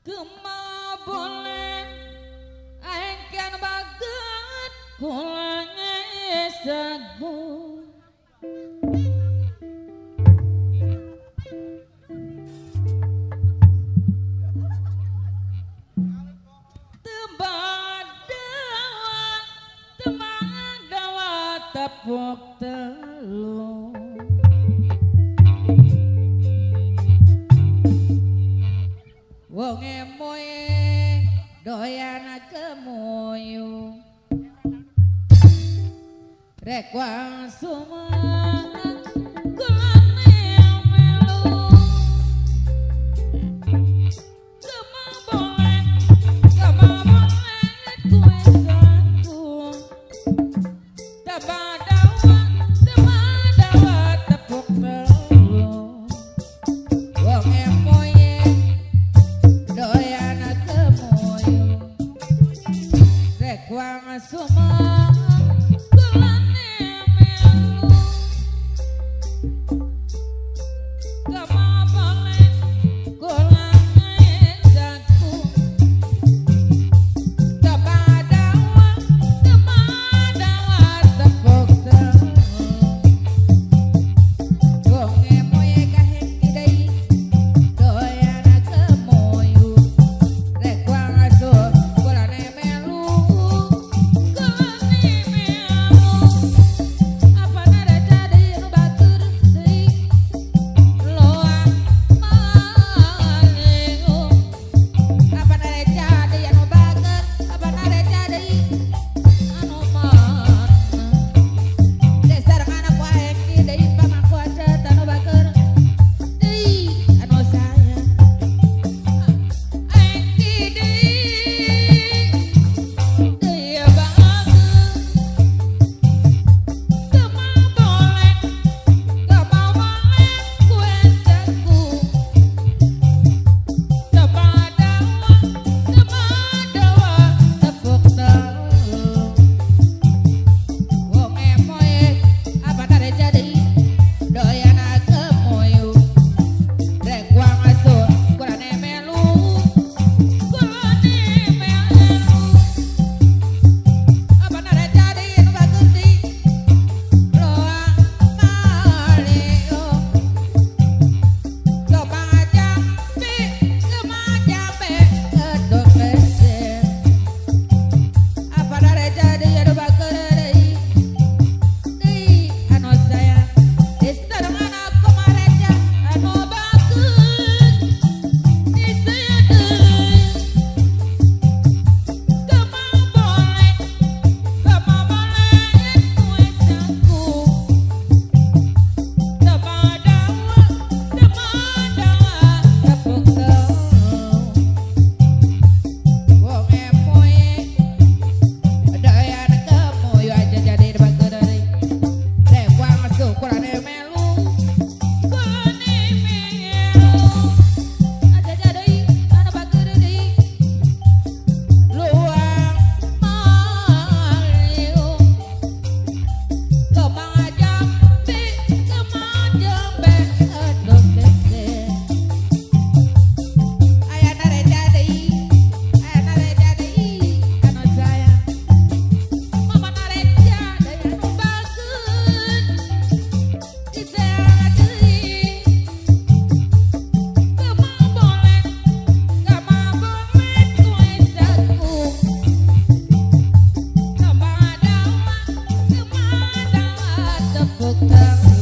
Kema boleh engken baget kulange sagu. Tebadawa tepuk telu. Wong emoe doyan kemoyu. Rek wang sumang kulane melu. Kema boleh kuwe saku. Tebadawa tepuk telu. Wong emoe doyan kemoyu. Rek wang sumang kulane melu. Kema boleh kulane saku. Tebadawa tepuk telu. Wong emoe kahengki deui doyan kemoyu. Rek wang asuh kulane melu. Kulane melu. Apa naraca deui nu batur deui loang malingu. Apa naraca deui anu bager, apa naraca deui anu mana. Dasar kana ku aeng deui pamaku aja anu bager deui anu sayang. Aeng deui deui bager. Kema boleh kuwe saku. Tebadawa tepuk telu. Wong emoe apa naraca deui doyan kemoyu. Rek wang asuh kulane melu. Kulane melu. Apa naraca deui anu bagus deui loang maliu. Kema jambe kedok leser. Apa naraca deui anu bager deui deui anu sayang. Distarengana kumareca anu bager disaya deui. Kema boleh kuwe saku. Tebadawa tepuk telu. Wong emoe doyan kemoyu aja jadi bager deui. Rek wang asuh kulane melu. Kulane melu. Aja deui anu bager deui luang maliu. Kema jambe kedok leser. Aya nareca deui, aya nareca deui anu sayang. Mama nareca deui anu bager disayang deui. Kema boleh kuwe saku. Tebadawa tepuk telu.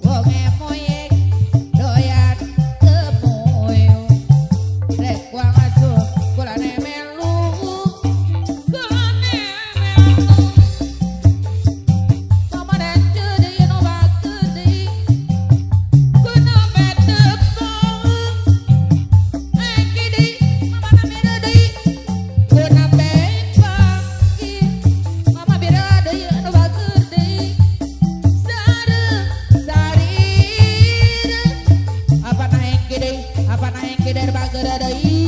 Wong emoe doyan kemoyu. Rek wang asuh kulane melu. Kulane melu. Mama nareca deui anu bager deui kuna betepong. Engki deui mama namira deui kuna bepangki. Mama bira deui anu bager deui sareng sarir. Apa naengki deui, apa naengki deui bager deui.